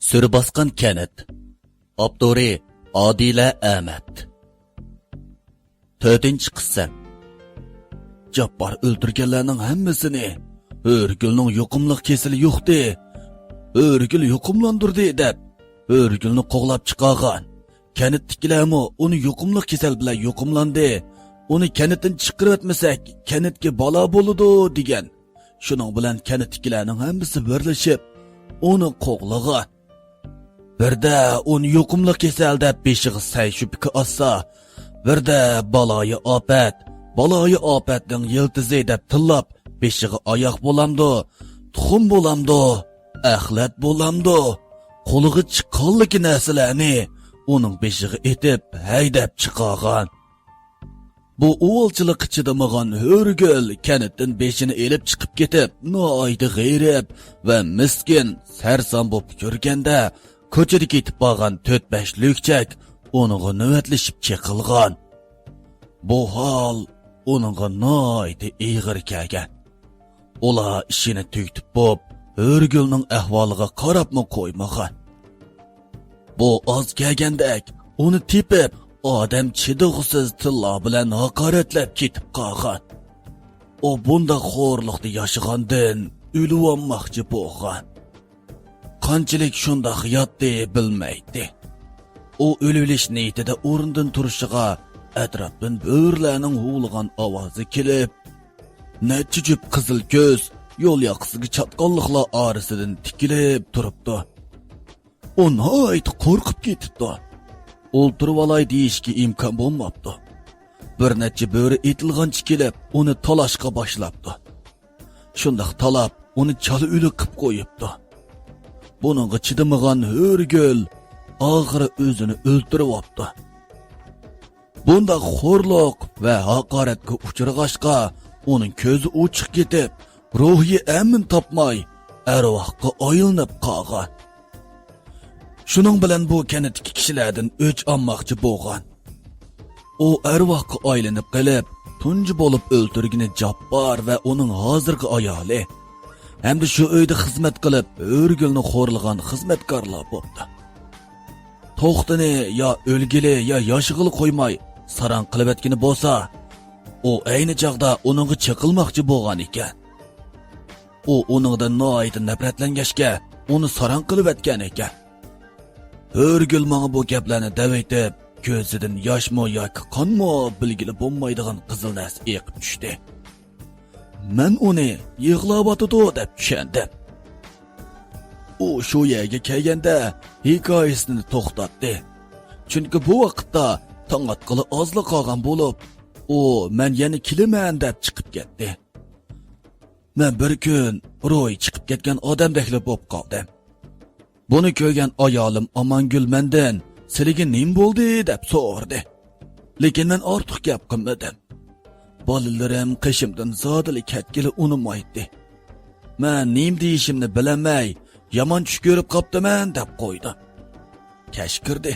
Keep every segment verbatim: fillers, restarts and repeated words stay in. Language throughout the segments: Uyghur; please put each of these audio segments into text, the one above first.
سۈر باسقان كەنت. ئاپتورى: ئادىلە ئەمەت. تۆتىنچى قىسىم. جاپپار ئۆلتۈرگەنلەرنىڭ ھەممىسىنى ھۆرىگۈلنىڭ يۇقۇملۇق كېسىلى يۇقتى، ھۆرىگۈل يۇقۇملاندۇردى دەپ، ھۆرىگۈلنى قوغلاپ چىقارغان. كەنتتىكىلەرمۇ ئۇنى يۇقۇملۇق كېسەل بىلەن يۇقۇملاندى، ئۇنى كەنتتىن چىقىرىۋەتمىسەك، كەنتكە بالا بولىدۇ، دېگەن. شۇنىڭ بىلەن كەنتتىكىلەرنىڭ ھەممىسى بىرلىشىپ ئۇنى قوغلىغان. بىردە ئۇنى يۇقۇملۇق كېسەل دەپ بېشىغا سەي شۈبھە ئاسسا، بىردە بالايى ئاپەت، بالايى ئاپەتنىڭ يىلتىزى دەپ تىللاپ بېشىغا ئاياق بولامدۇ، تۇخۇم بولامدۇ، ئەخلەت بولامدۇ، قولىغا چىققانلىكى نەرسىلەرنى ئۇنىڭ بېشىغا ئېتىپ ھەيدەپ چىقارغان. بۇ ئۇۋالچىلىققا چىدىمىغان ھۆرىگۈل كەنتتىن بېشىنى ئېلىپ چىقىپ كېتىپ، ناھايىتى غېرىب ۋە مىسكىن، سەرسان بولۇپ يۈرگەندە، كوچىدا كېتىپ بارغان تۆت-بەش لۈكچەك ئۇنىڭغا نۆۋەتلىشىپ چېقىلغان. بۇ ھال ئۇنىڭغا ناھايىتى ئېغىر كەلگەن. ئۇلار ئىشىنى تۈگىتىپ بوپ، ھۆرىگۈلنىڭ ئەھۋالىغا قاراپمۇ قويمىغان. بۇ ئاز كەلگەندەك، ئۇنى تېپىپ، ئادەم چىدىغۇسىز تىللار بىلەن ھاقارەتلەپ كېتىپ قالغان. ئۇ بۇنداق خورلۇقتا ياشىغاندىن ئۆلۈۋالماقچى بولغان. قانچىلىك شۇنداق ياتتى بىلمەيتتى. ئۇ ئۆلۈۋېلىش نىيىتىدە ئورنىدىن تۇرۇشىغا، ئەتراپتىن بۆرىلەرنىڭ ھۇۋلىغان ئاۋازى كېلىپ، نەچچە جۈپ قىزىل كۆز يول ياقىسىغا چاتقاللىقلار ئارىسىدىن تىكىلىپ تۇرۇپتۇ. ئۇ ناھايىتى قورقۇپ كېتىپتۇ. ئولتۇرۇۋالاي دېيىشكە ئىمكان بولماپتۇ. بىر نەچچە بۆرە ئېتىلغانچە كېلىپ، ئۇنى تالاشقا باشلاپتۇ. شۇنداق تالاپ، ئۇنى چالا ئۆلۈك قىپ قويۇپتۇ. بۇنىڭغا چىدىمىغان ھۆرىگۈل ئاخىرى ئۆزىنى ئۆلتۈرۈۋاپتۇ. بۇنداق خورلۇق ۋە ھاقارەتكە ئۇچرىغاچقا، ئۇنىڭ كۆزى ئوچۇق كېتىپ، روھى ئەمىن تاپماي، ئەرۋاھقا ئايلىنىپ قالغان. شۇنىڭ بىلەن بۇ كەنتتىكى كىشىلەردىن ئۆچ ئالماقچى بولغان. ئۇ ئەرۋاھقا ئايلىنىپ قېلىپ، تۇنجى بولۇپ ئۆلتۈرگىنى جاپپار ۋە ئۇنىڭ ھازىرقى ئايالى ھەمدە شۇ ئۆيدە خىزمەت قىلىپ، ھۆرىگۈلنى خورلىغان خىزمەتكارلار بوپتۇ. توختىنى يا ئۆلگىلى، يا ياشىغىلى قويماي ساراڭ قىلىۋەتكىنى بولسا، ئۇ ئەينى چاغدا ئۇنىڭغا چېقىلماقچى بولغان ئىكەن. ئۇ ئۇنىڭدىن ناھايىتى نەپرەتلەنگەچكە، ئۇنى ساراڭ قىلىۋەتكەن ئىكەن. ھۆرىگۈل ماڭا بۇ گەپلەرنى دەۋېتىپ، كۆزىدىن ياشمۇ ياكى قانمۇ بىلگىلى بولمايدىغان قىزىل نەرسە ئېقىپ چۈشتى. مەن ئۇنى يىغلاۋاتىدۇ دەپ چۈشەندىم. ئۇ شۇ يەرگە كەلگەندە ھېكايىسىنى توختاتتى. چۈنكى بۇ ۋاقىتتا تاڭ ئاتقىلى ئازلا قالغان بولۇپ، ئۇ مەن يەنە كېلىمەن دەپ چىقىپ كەتتى. مەن بىر كۈن روھى چىقىپ كەتكەن ئادەمدەكلا بولۇپ قالدىم. بۇنى كۆرگەن ئايالىم ئامانگۈل مەندىن، سىلىگە نېمە بولدى؟ دەپ سورىدى. لېكىن مەن ئارتۇق گەپ قىلمىدىم. بالىلىرىم قېشىمدىن زادىلا كەتكىلى ئۇنىمايتتى. مەن نېمە دېيىشىمنى بىلەلمەي، يامان چۈش كۆرۈپ قاپتىمەن دەپ قويدۇم. كەچ كىردى.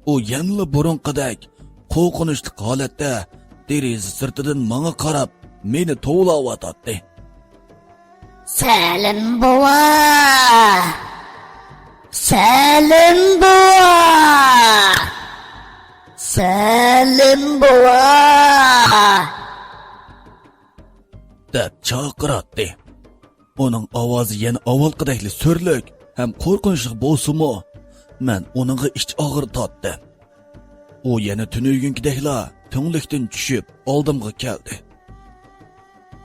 ئۇ يەنىلا بۇرۇنقىدەك قورقۇنچلۇق ھالەتتە دېرىزە سىرتىدىن ماڭا قاراپ، مېنى توۋلاۋاتاتتى. سەلىم بوۋا! سەلىم بوۋا! سەلىم بوۋا! دەپ چاقىراتتى. ئۇنىڭ ئاۋازى يەنە ئاۋۋالقىدەكلا سۈرلۈك ھەم قورقۇنچلۇق بولسىمۇ، مەن ئۇنىڭغا ئىچ ئاغرىتاتتىم. ئۇ يەنە تۈنۈگۈنكىدەكلا تۈڭلۈكتىن چۈشۈپ ئالدىمغا كەلدى.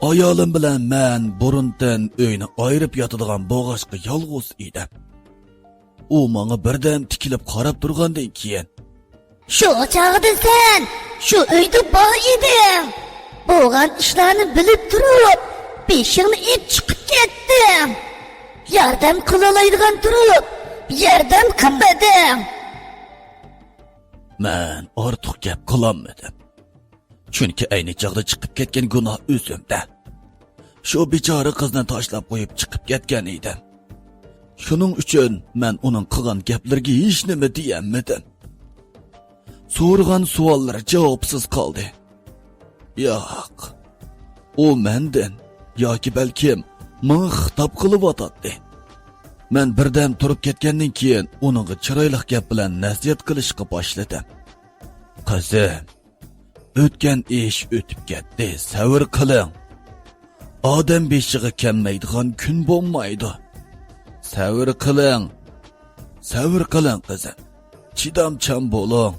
ئايالىم بىلەن مەن بۇرۇندىن ئۆينى ئايرىپ ياتىدىغان بولغاچقا يالغۇز ئىدىم. ئۇ ماڭا بىردەم تىكىلىپ قاراپ تۇرغاندىن كېيىن، شۇ چاغدا سەن شۇ ئۆيدە بار ئىدىڭ. بولغان ئىشلارنى بىلىپ تۇرۇپ، بېشىڭنى ئېپ چىقىپ كەتتىڭ. ياردەم قىلالايدىغان تۇرۇپ، ياردەم قىلمىدىڭ. مەن ئارتۇق گەپ قىلالمىدىم. چۈنكى ئەينى چاغدا چىقىپ كەتكەن گۇناھ ئۆزۈمدە. شۇ بىچارە قىزنى تاشلاپ قويۇپ چىقىپ كەتكەن ئىدىم. شۇنىڭ ئۈچۈن مەن ئۇنىڭ قىلغان گەپلىرىگە ھېچنېمە دېيەلمىدىم. سورىغان سوئاللىرى جاۋابسىز قالدى. ياق، ئۇ مەندىن ياكى بەلكىم ماڭا خىتاب قىلىۋاتاتتى. مەن بىردەم تۇرۇپ كەتكەندىن كېيىن ئۇنىڭغا چىرايلىق گەپ بىلەن نەسىھەت قىلىشقا باشلىدىم. قىزىم، ئۆتكەن ئىش ئۆتۈپ كەتتى، سەۋر قىلىڭ. ئادەم بېشىغا كەلمەيدىغان كۈن بولمايدۇ. سەۋر قىلىڭ، سەۋر قىلىڭ قىزىم، چىدامچان بولۇڭ.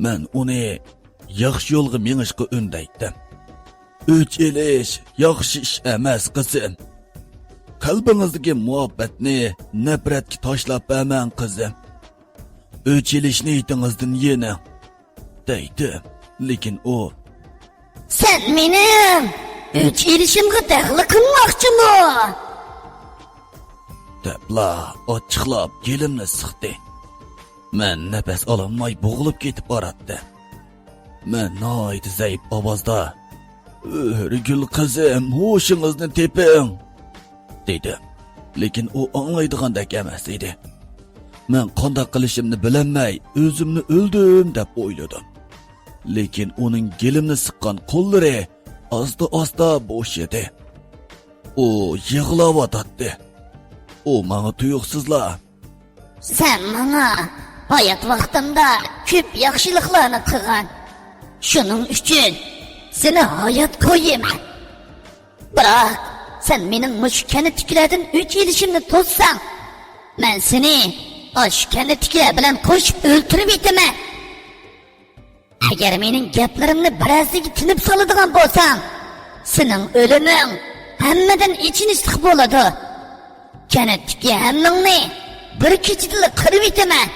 مەن ئۇنى ياخشى يولغا مېڭىشقا ئۈندەيتتىم. ئۆچ ئېلىش ياخشى ئىش ئەمەس قىزىم. قەلبىڭىزدىكى مۇھەببەتنى نەپرەتكە تاشلاپ بەرمەڭ قىزىم. ئۆچ ئېلىش نىيىتىڭىزدىن يېنىڭ، دەيتتىم. لېكىن ئۇ، سەن مېنىڭ ئۆچ ئېلىشىمغا دەخلى قىلماقچىمۇ؟ دەپلا ئاچچىقلاپ گېلىمنى سىقتى. مەن نەپەس ئالالماي بوغۇلۇپ كېتىپ باراتتىم. مەن ناھايىتى زەئىپ ئاۋازدا، ھۆرگۈل قىزىم، ھوشىڭىزنى تېپىڭ، دېدىم. لېكىن ئۇ ئاڭلايدىغاندەك ئەمەس ئىدى. مەن قانداق قىلىشىمنى بىلەلمەي، ئۆزۈمنى ئۆلدۈم دەپ ئويلىدىم. لېكىن ئۇنىڭ گېلىمنى سىققان قوللىرى ئاستا-ئاستا بوشىدى. ئۇ يىغلاۋاتاتتى. ئۇ ماڭا تۇيۇقسىزلا، سەن ماڭا ھايات ۋاقتىمدا كۆپ ياخشىلىقلارنى قىلغان. شۇنىڭ ئۈچۈن سېنى ھايات قويىمەن. بىراق، سەن مېنىڭ مۇشۇ كەنتتىكىلەردىن ئۆچ ئېلىشىمنى توسساڭ، مەن سېنى ئاشۇ كەنتتىكىلەر بىلەن قوشۇپ ئۆلتۈرۈۋېتىمەن. ئەگەر مېنىڭ گەپلىرىمنى بىرەرسىگە تىنىپ سالىدىغان بولساڭ، سېنىڭ ئۆلۈمۈڭ ھەممىدىن ئېچىنىشلىق بولىدۇ. كەنتتىكى ھەممىڭنى بىر كېچىدىلا قىرىۋېتىمەن،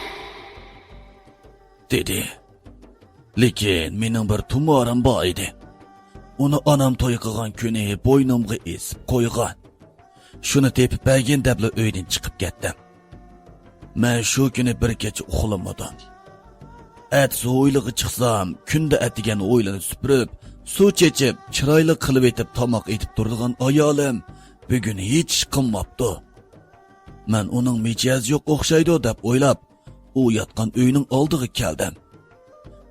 دېدى. لېكىن مېنىڭ بىر تۇمارىم بار ئىدى. ئۇنى ئانام توي قىلغان كۈنى بوينۇمغا ئېسىپ قويغان. شۇنى تېپىپ بەرگىن دەپلا ئۆيدىن چىقىپ كەتتىم. مەن شۇ كۈنى بىر كېچە ئۇخلىمىدىم. ئەتىسى ھويلىغا چىقسام، كۈندە ئەتىگەن ھويلىنى سۈپۈرۈپ، سۇ چېچىپ، چىرايلىق قىلىۋېتىپ تاماق ئېتىپ تۇرىدىغان ئايالىم بۈگۈن ھېچ ئىش قىلماپتۇ. مەن ئۇنىڭ مىجەزى يوق ئوخشايدۇ دەپ ئويلاپ، ئۇ ياتقان ئۆينىڭ ئالدىغا كەلدىم.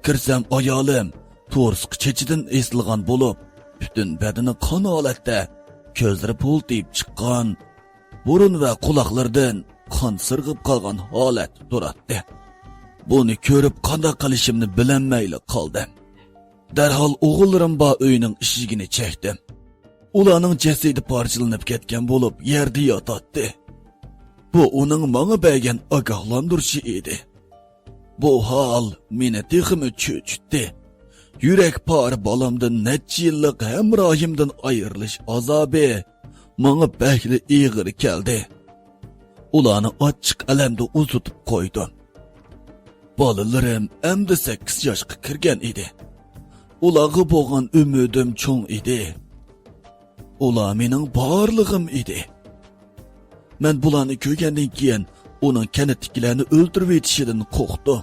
كىرسەم، ئايالىم تورۇسقا چېچىدىن ئېسىلغان بولۇپ، پۈتۈن بەدىنى قان ھالەتتە، كۆزلىرى پۇلتىيىپ چىققان، بۇرۇن ۋە قۇلاقلىرىدىن قان سىرغىپ قالغان ھالەتتە تۇراتتى. بۇنى كۆرۈپ، قانداق قىلىشىمنى بىلەلمەيلا قالدىم. دەرھال ئوغۇللىرىم بار ئۆينىڭ ئىشىكىنى چەكتىم. ئۇلارنىڭ جەسىتى پارچىلىنىپ كەتكەن بولۇپ، يەردە ياتاتتى. بۇ ئۇنىڭ ماڭا بەرگەن ئاگاھلاندۇرۇشى ئىدى. بۇ ھال مېنى تېخىمۇ چۆچۈتتى. يۈرەك پارە بالامدىن نەچچە يىللىق ھەمراھىمدىن ئايرىلىش ئازابى ماڭا بەكلا ئېغىر كەلدى. ئۇلارنى ئاچچىق ئەلەمدە ئۇزىتىپ قويدۇم. بالىلىرىم ئەمدى سەككىز ياشقا كىرگەن ئىدى. ئۇلارغا بولغان ئۈمىدىم چوڭ ئىدى. ئۇلار مېنىڭ بارلىقىم ئىدى. مەن بۇلارنى كۆرگەندىن كېيىن ئۇنىڭ كەنتتىكىلەرنى ئۆلتۈرۈۋېتىشىدىن قورقتۇم.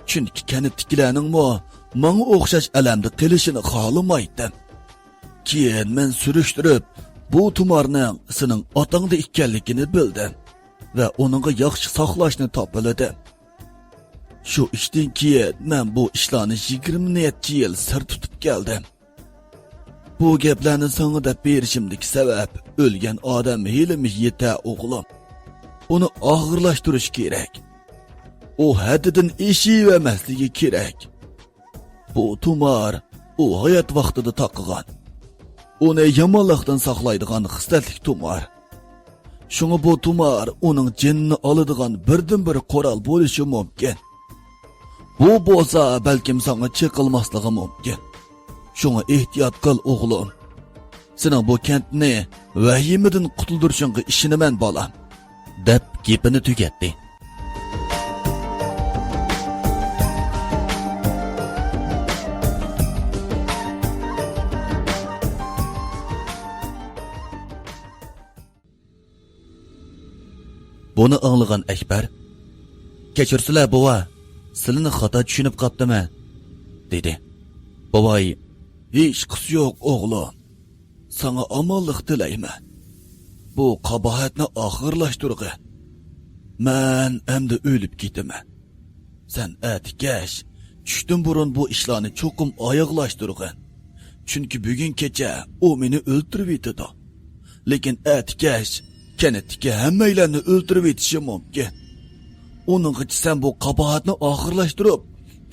چۈنكى كەنتتىكىلەرنىڭمۇ ماڭا ئوخشاش ئەلەمدە قېلىشىنى خالىمايتتىم. كېيىن مەن سۈرۈشتۈرۈپ، بۇ تۇمارنىڭ سېنىڭ ئاتاڭدا ئىكەنلىكىنى بىلدىم ۋە ئۇنىڭغا ياخشى ساقلاشنى تاپىلىدىم. شۇ ئىشتىن كېيىن مەن بۇ ئىشلارنى يىگىرمە نەچچە يىل سىر تۇتۇپ كەلدىم. بۇ گەپلەرنى ساڭا دەپ بېرىشىمدىكى سەۋەب، ئۆلگەن ئادەم ھېلىمۇ يېتە، ئوغلۇم. ئۇنى ئاخىرلاشتۇرۇش كېرەك. ئۇ ھەددىدىن ئېشىۋەرمەسلىكى كېرەك. بۇ تۇمار ئۇ ھايات ۋاقتىدا تاقىغان. ئۇنى يامانلىقتىن ساقلايدىغان خىسلەتلىك تۇمار. شۇڭا بۇ تۇمار ئۇنىڭ جېنىنى ئالىدىغان بىردىنبىر قورال بولۇشى مۇمكىن. بۇ بولسا بەلكىم ساڭا چېقىلماسلىقى مۇمكىن. شۇڭا ئېھتىيات قىل، ئوغلۇم. سېنىڭ بۇ كەنتنى ۋەھىمىدىن قۇتۇلدۇرۇشۇڭغا ئىشىنىمەن، بالام، دەپ گېپىنى تۈگەتتى. بۇنى ئاڭلىغان ئەكبەر، كەچۈرسىلە، بوۋا، سىلىنى خاتا چۈشىنىپ قاپتىمەن، دېدى. بوۋاي، ھېچقىسى يوق، ئوغلۇم. ساڭا ئامانلىق تىلەيمەن. بۇ قاباھەتنى ئاخىرلاشتۇرغىن. مەن ئەمدى ئۆلۈپ كېتىمەن. سەن ئەتىكەچ چۈشتىن بۇرۇن بۇ ئىشلارنى چوقۇم ئاياغلاشتۇرغىن. چۈنكى بۈگۈن كېچە ئۇ مېنى ئۆلتۈرۈۋېتىدۇ. لېكىن ئەتىكەچ كەنتتىكى ھەممەيلەننى ئۆلتۈرۈۋېتىشى مۇمكىن. ئۇنىڭغىچە سەن بۇ قاباھەتنى ئاخىرلاشتۇرۇپ،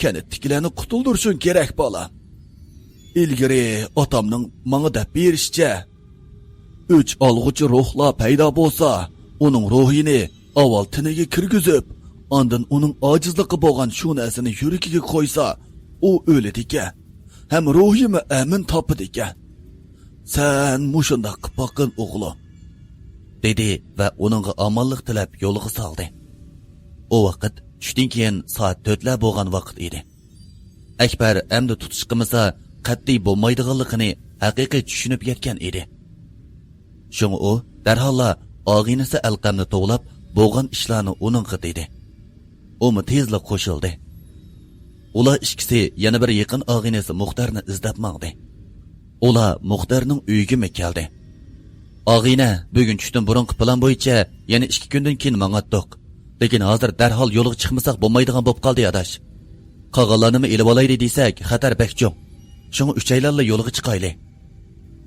كەنتتىكىلەرنى قۇتۇلدۇرۇشۇڭ كېرەك، بالا. ئىلگىرى ئاتامنىڭ ماڭا دەپ بېرىشىچە، ئۆچ ئالغۇچى روھلار پەيدا بولسا، ئۇنىڭ روھىنى ئاۋۋال تېنىگە كىرگۈزۈپ، ئاندىن ئۇنىڭ ئاجىزلىقى بولغان شۇ نەرسىنى يۈرىكىگە قويسا، ئۇ ئۆلىدىكەن. ھەم روھىمۇ ئەمىن تاپىدىكەن. سەن مۇشۇنداق قىپ باققىن، ئوغلۇم، دېدى ۋە ئۇنىڭغا ئامانلىق تىلەپ يولغا سالدى. ئۇ ۋاقىت چۈشتىن كېيىن سائەت تۆتلەر بولغان ۋاقىت ئىدى. ئەكبەر ئەمدى تۇتۇش قىلمىسا قەتئىي بولمايدىغانلىقىنى ھەقىقىي چۈشىنىپ يەتكەن ئىدى. شۇڭا ئۇ دەرھاللا ئاغىنىسى ئەلقەمنى توۋلاپ، بولغان ئىشلارنى ئۇنىڭغا دېدى. ئۇمۇ تېزلا قوشۇلدى. ئۇلار ئىككىسى يەنە بىر يېقىن ئاغىنىسى مۇختەرنى ئىزدەپ ماڭدى. ئۇلار مۇختەرنىڭ ئۆيىگىمۇ كەلدى. «ئاغىنە، بۈگۈن چۈشتىن بۇرۇنقى پىلان بويىچە يەنە ئىككى كۈندىن كېيىن ماڭاتتۇق. لېكىن ھازىر دەرھال يولغا چىقمىساق بولمايدىغان بولۇپ قالدى، ئاداش. قالغانلارنىمۇ ئېلىۋالايلى دېسەك، خەتەر بەك چوڭ. شۇڭا ئۈچەيلەنلا يولغا چىقايلى»،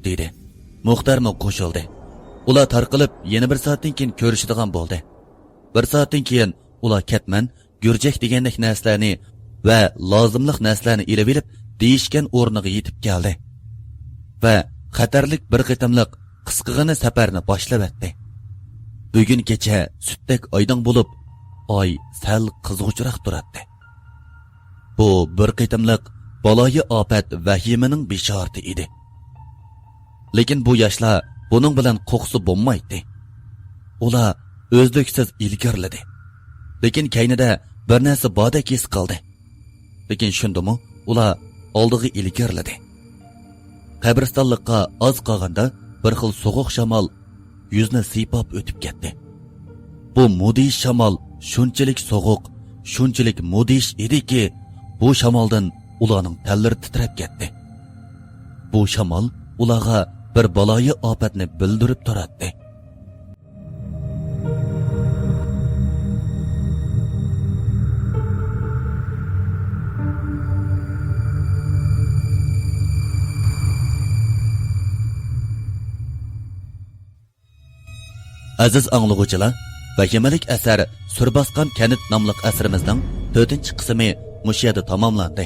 دېدى. مۇختەرمۇ قوشۇلدى. ئۇلار تارقىلىپ، يەنە بىر سائەتتىن كېيىن كۆرۈشىدىغان بولدى. بىر سائەتتىن كېيىن ئۇلار كەتمەن، گۈرجەك دېگەندەك نەرسىلەرنى ۋە لازىملىق نەرسىلەرنى ئېلىۋېلىپ، دېيىشكەن ئورنىغا يېتىپ كەلدى ۋە خەتەرلىك بىر قېتىملىق قىسقىغىنە سەپەرنى باشلىۋەتتى. بۈگۈن كېچە سۈتتەك ئايدىڭ بولۇپ، ئاي سەل قىزغۇچراق تۇراتتى. بۇ بىر قېتىملىق بالايىئاپەت ۋەھىمىنىڭ بېشارىتى ئىدى. لېكىن بۇ ياشلار بۇنىڭ بىلەن قورقسا بولمايتتى. ئۇلار ئۈزلۈكسىز ئىلگىرىلىدى. لېكىن كەينىدە بىر نەرسە باردەك ھېس قىلدى. لېكىن شۇندىمۇ ئۇلار ئالدىغا ئىلگىرىلىدى. قەبرىستانلىققا ئاز قالغاندا بىر خىل سوغۇق شامال يۈزنى سىيپاپ ئۆتۈپ كەتتى. بۇ مۇدھىش شامال شۇنچىلىك سوغۇق، شۇنچىلىك مۇدھىش ئىدىكى، بۇ شامالدىن ئۇلارنىڭ تەنلىرى تىترەپ كەتتى. بۇ شامال ئۇلارغا بىر بالايىئاپەتنى بىلدۈرۈپ تۇراتتى. ئەزىز ئاڭلىغۇچىلار، ۋەھىمىلىك ئەسەر سۈر باسقان كەنت ناملىق ئەسىرىمىزنىڭ تۆتىنچى قىسمى مۇشۇ يەردە تاماملاندى.